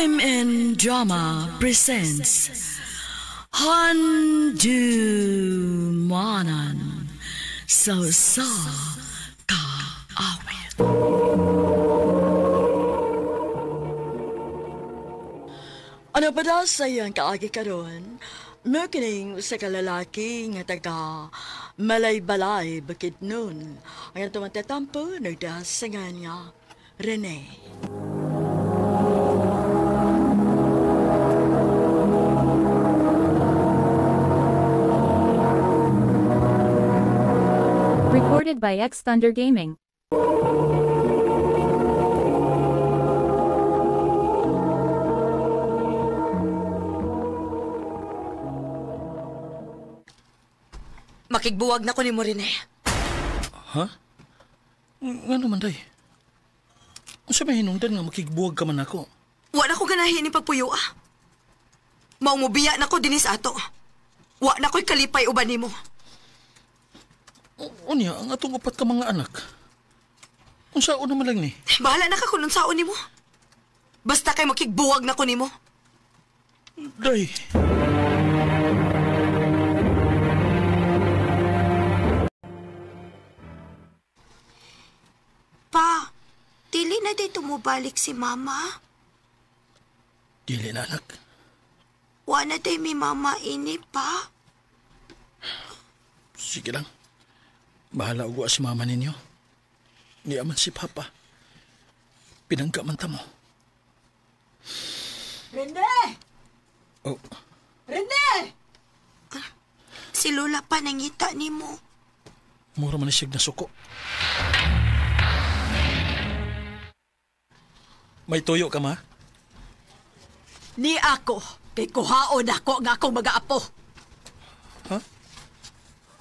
UMN Drama presents Handumanan sa Usa Ka Awit. Ano pa daw sa iyang kaagi karon? Mukining sa kalalaki nga taga Malaybalay, Bukidnon. Ang atong tatampo nagdasangan nga Rene. Recorded by X Thunder Gaming. Makigbuwag na ko ni mo rin eh. Ha? Nga naman, day? Unsa may hinungdan nga makigbuwag ka man ako? Wa na ko ganahin ni pagpuyo ah. Maumubiya na ko dinis ato. Wa na ko'y kalipay uban nimo. Unya, ang atong upat ka mga anak. Unsaon naman lang ni? Bahala na ka kung unsaon nimo. Basta kay makigbuwag na ko nimo. Day. Pa, dili na day tumubalik si mama. Dili na, anak. Wa na day mi mama ini, pa. Sige lang. Bahala og wa si mama ninyo. Niya man si papa. Pinangka man ta mo. Rene! Oh. Rene! Si Lola pa nangita nimo. Mura man siyag nasuko. May tuyo ka, ma? Ni ako, kay kuhaon ako nga akong mag-aapo. Ha?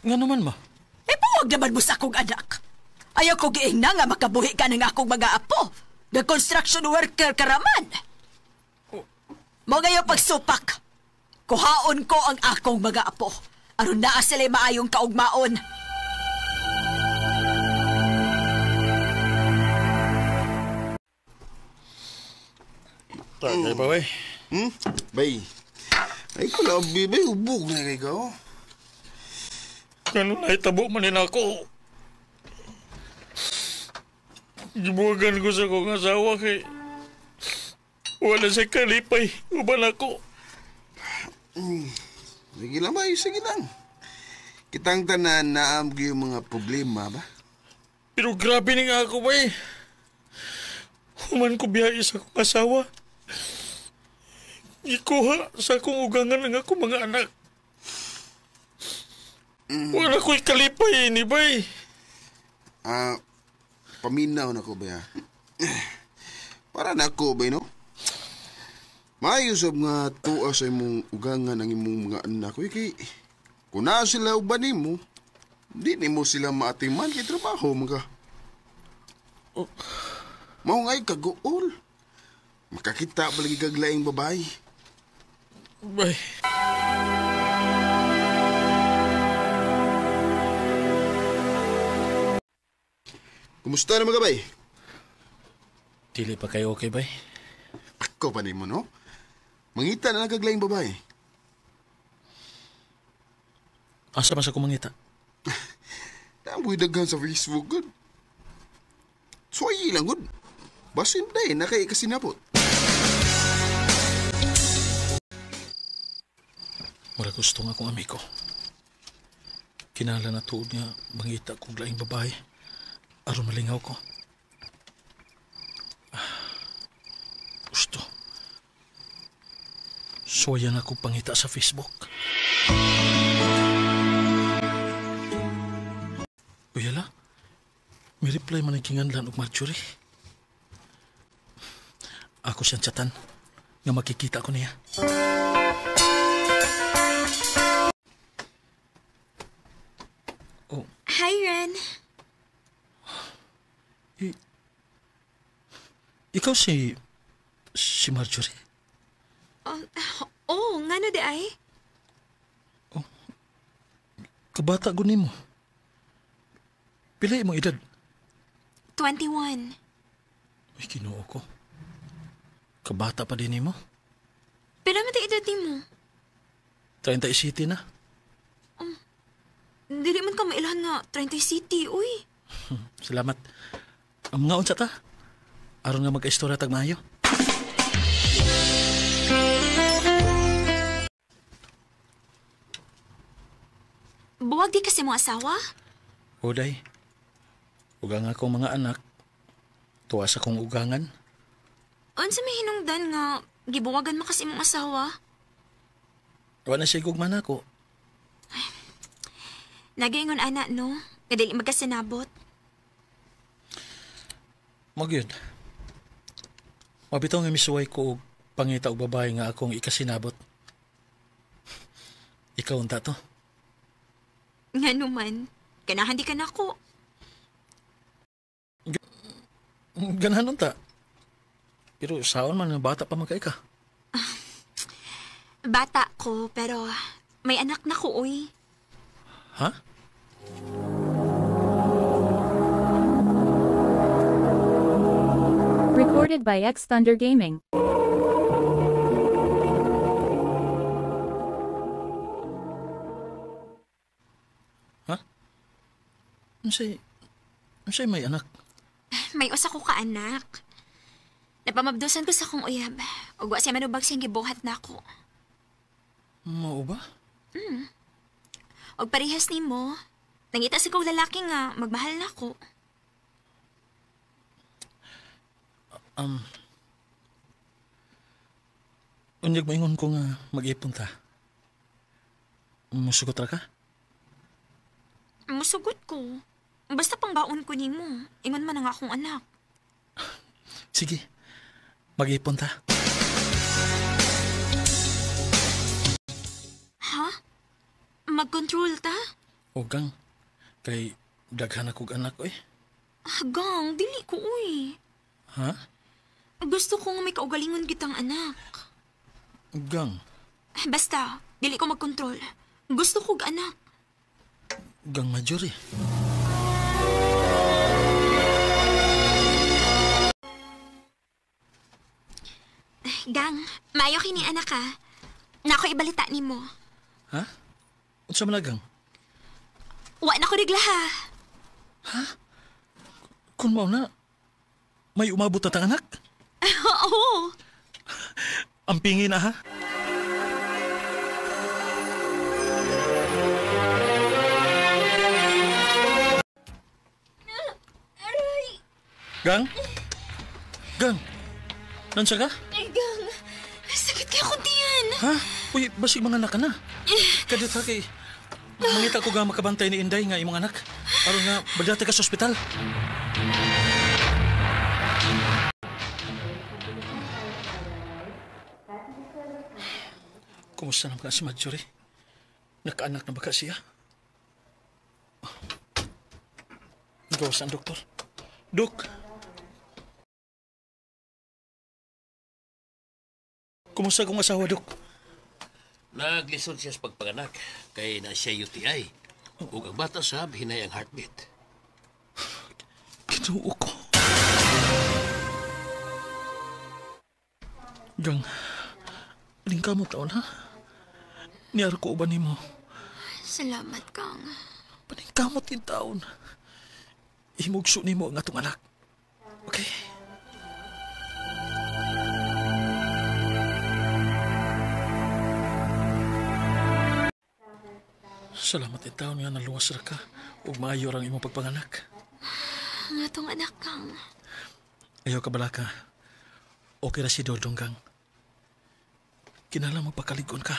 Nga naman, ma? Eh, buwag naman mo sa akong anak. Ayaw ko giing na nga makabuhi ka ng akong mag-aapo. Nag-construction worker ka raman. Oh. Mo ngayon pagsupak. Kuhaon ko ang akong mag-aapo. Aron naa sila maayong kaugmaon. Tagay ba, bay? Bay. Ay, kalabi, bay. Ubog na kay ka, oh. Ganun na itabo man nila ako. Gibuwagan ko sa kong asawa kay wala siya kalipay. Uban ako. Sige lang, bay. Sige lang. Kitang tanan na yung mga problema, ba? Pero grabe ni nga ako, bay. Human ko biyahe sa kong asawa. Ikuha sa akong ugangan ang akong mga anak. Wala ko'y kalipay ni bay. Paminaw na ko ba? Para na ako ba, no? Maayos nga tuwa sa imong ugangan ang imong mga anak. Uy, kay kung naa sila uban nimo, di nimo sila maatiman kay trabaho mga. Oh. Mao nga'y kaguol. Makakita palagi kaglaing babae. Bay. Kumusta na mga bay? Dili pa kayo okay, bay? Ako pa nimo, no? Mangita na lang kaglaing babae. Asa man sa kumangita? Naamboy daghan sa Facebook, good. Suwayi lang, good. Basin na eh, nakaikasinapot. Wala gusto nga akong amigo. Kinala na tuod nga mangita kong laing babae. Aron malingaw ko. Gusto. Suwayan ako pangita sa Facebook. Uyala, may reply man ang kinganlan og Marjorie. Ako siyang chatan nga makikita ko niya. Oh. Hi, Ren. Ikaw si Marjorie? Oh, ngano di ay? Oh, kabata ko nimo. Pila imong edad? 21. Ay, Ginoo ko. Kabata pa din mo. Pila man ta edad nimo? 37 na. Dili man ka mailhan nga 37, uy. Salamat. Ang mga unsa ta? Aron nga magka-istorya tag maayo. Buwag di kasi mo asawa? Uday. Ugang akong mga anak. Tuwa sa kong ugangan. Unsa may hinungdan nga gibuwagan mo kasi imong asawa? Wa na siya gugma nako. Nagaingon ana no, nga dili magkasinabot. Magyud. Mabitaw nga misuway ko og pangita og babae nga akong ikasinabot. Ikaw unta to. Nga numan, ganahan di ka nako. Ganahan unta. Pero saon man nga bata pa man kay ka. Bata ko, pero may anak na ko, uy. Ha? Recorded by X Thunder Gaming. Ha? Unsay may anak? May usa ko ka anak. Napamabdusan ko sa akong uyab. Ug wa siya manubag siyang gibuhat nako. Mao ba? Og parehas nimo, nangita sa kong lalaki nga magmahal nako. Unyag maingon ko nga mag-ipon ta. Musugot ra ka? Musugot ko. Basta pangbaon ko nimo. Ingon man ang akong anak. Sige. Mag-ipon ta. Ha? Mag-control ta? Ogang, kay daghan akong anak oy. Gang, dili ko uy. Ha? Gusto ko nga may kaugalingon kitang anak. Gang, Basta, dili ko mag-control. Gusto kog anak. gang major eh. Gang, maayo kini anak ha. Nako ibalita nimo. Ha? Unsa man na, gang? Wa na ko regla ha. Kun mao na, may umabot na tang anak? Oo. Ang pingi na ha? Gang? Gang? Nansa ka? Ay, gang. Sakit kaya ko diyan. Ha? Uy, basig mga anak ka na. Kadit ha kay... Mangita ko nga makabantay ni Inday nga imong anak. Aron nga, badate ka sa ospital. Kumusta naman ka si Marjorie? Nakaanak na ba ka siya? Gawas ang doktor. Dok! Kumusta kong asawa, Dok? Naglisod siya sa pagpanganak kay na siya UTI. Ug ang bata sab hinay ang heartbeat. Kinuo ko. Gang, lingka mo taon ha? Niyar ko uban nimo. Salamat, Kang. Paningkamot yung taon. Himugso nimo ang atong anak. Okay? Salamat in taon nga naluwas ra ka ug maayo ra ang imong pagpanganak. Ang atong anak, Kang. Ayaw ka bala ka. Okay ra si Dodong, Gang. Kinahanglan magpakaligon ka.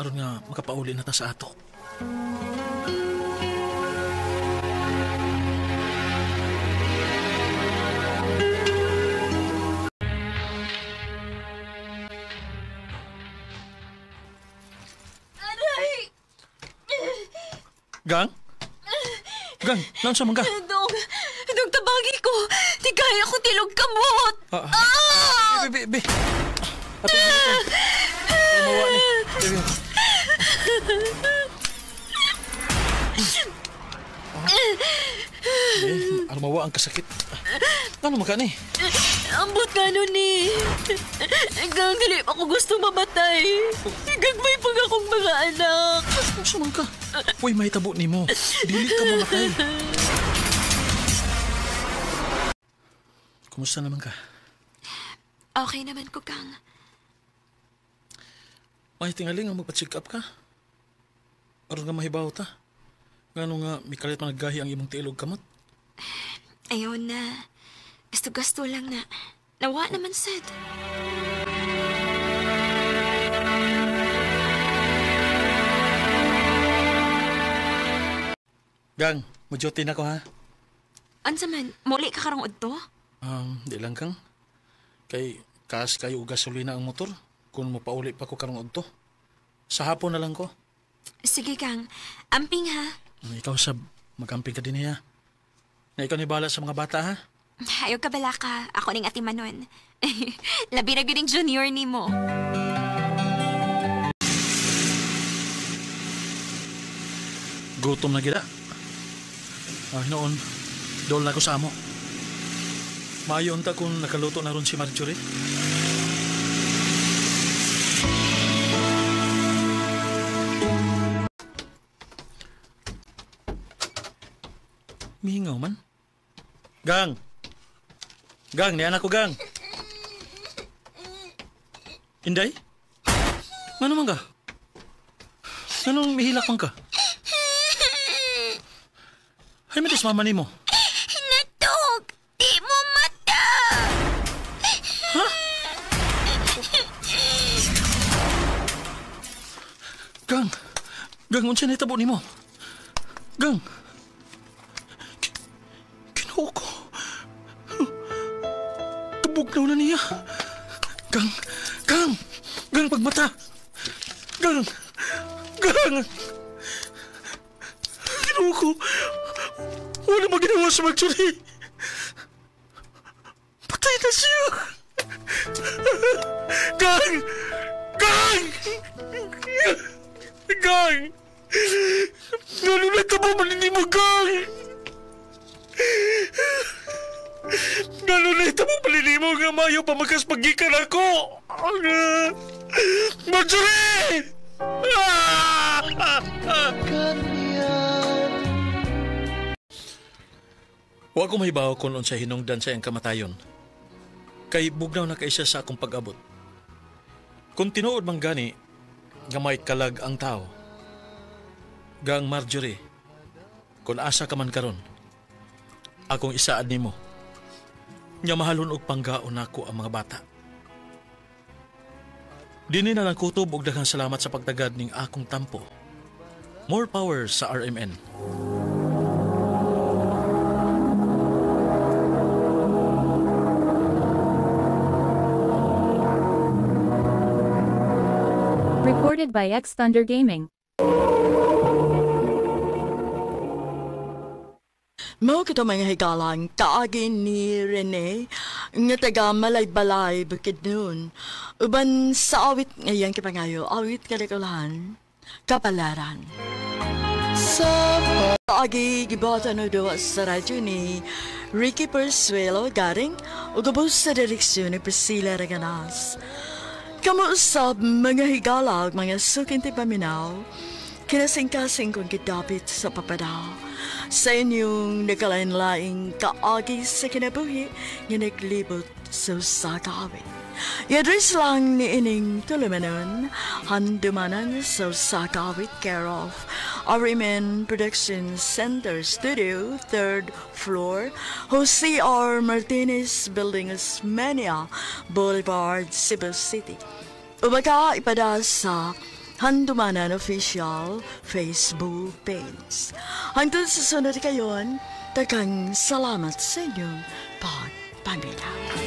Aron nga makapauli na ta sa ato. Aray! Gang? Gang, naunsa man ka? Dong, dong tabagi ko. Di kaya ko tilog kamot. Ah! Be, be, be. Ato, ato. Mawa ni. Be, be. Eh, armawa ang kasakit. Ano man ka ni? Ambot nga nun eh. Gang, dili pa ko gusto mamatay. Gagmay pag akong mga anak. Unsa man ka? Uy, mahitabo nimo. Dili ka mamatay. Kumusta naman ka? Okay naman ko, Kang. May tingali nga magpa-check up ka. Aron nga mahibaw ta. Ngano nga mikalit man naggahi ang imong tiil og kamot. Ayaw na. Gasto-gasto lang na. Nawa naman sad. Gang, mo-duty na ko ha. Unsa man, muli ka karong udto? Di lang kang. Kay kaas kayo og gasolina ang motor. Kung mopauli pa ko karong udto. Sa hapon na lang ko. Sige, Kang. Amping ha. Ikaw sab, magamping ka din niya. Na ikaw ni bala sa mga bata ha. Ayaw ka bala ka. Ako ning ati Manon. Labi na gyud junior nimo. Gutom na gila. Ah, hinoon, dool na ko sa amo. Maayo unta kung nakaluto na ron si Marjorie. Mihingaw man. Gang! Gang, ni anak ko, gang! Inday? Ngano man ka? Nganong mihilak man ka? Hay, matis mama nimo. Natog! Di mo mata! Ha? Gang! Gang, unsa na itabo nimo? Gang! Kinuo ko. Kabugnaw na niya. Gang! Gang! Gang, pagmata! Gang! Gang! Kinuo ko. Wala mo ginawa sa Marjorie. Patay na siya. Gang! Gang! Gang! Ano na ito ba mo, Gang? Ano na ito mo mo nga mayo pa magkaspagikan ako? Marjorie! Wa ko mahibaw kung unsa hinungdan sa iyang kamatayon. Kay bugnaw na kay siya sa akong pag-abot. Kung tinuod man gani, nga may kalag ang tao. Gang Marjorie, kung asa ka man karon, akong isaad nimo. Nga mahalon og panggaon nako ang mga bata. Dini na lang kutob og daghang salamat sa pagtagad ning akong tampo. More power sa RMN. Recorded by X Thunder Gaming. Mao kito mga higalang kaagi ni Rene nga taga Malaybalay, Bukidnon. Uban sa awit ngayon kipangayo, awit kalikulahan, kapalaran. Sa kaagi gibata no duwa sa radyo ni Ricky Persuelo Garing ug ubos sa direksyon ni Priscilla Reganas. Kamo usab mga higala ug mga sukinti paminaw, kinasingkasing kong gidapit sa papada. Sa inyong nagkalain-laing kaagi sa kinabuhi nga naglibot sa usa ka awit. I-address lang ni ining tulumanon, handumanan sa usa ka awit, care of RMN Production Center Studio, 3rd floor, Jose R. Martinez Building, Osmeña Boulevard, Cebu City. Umaga ipada sa Handumanan Official Facebook page. Hangtod sa sunod kayon, daghang salamat sa inyong pagpaminaw.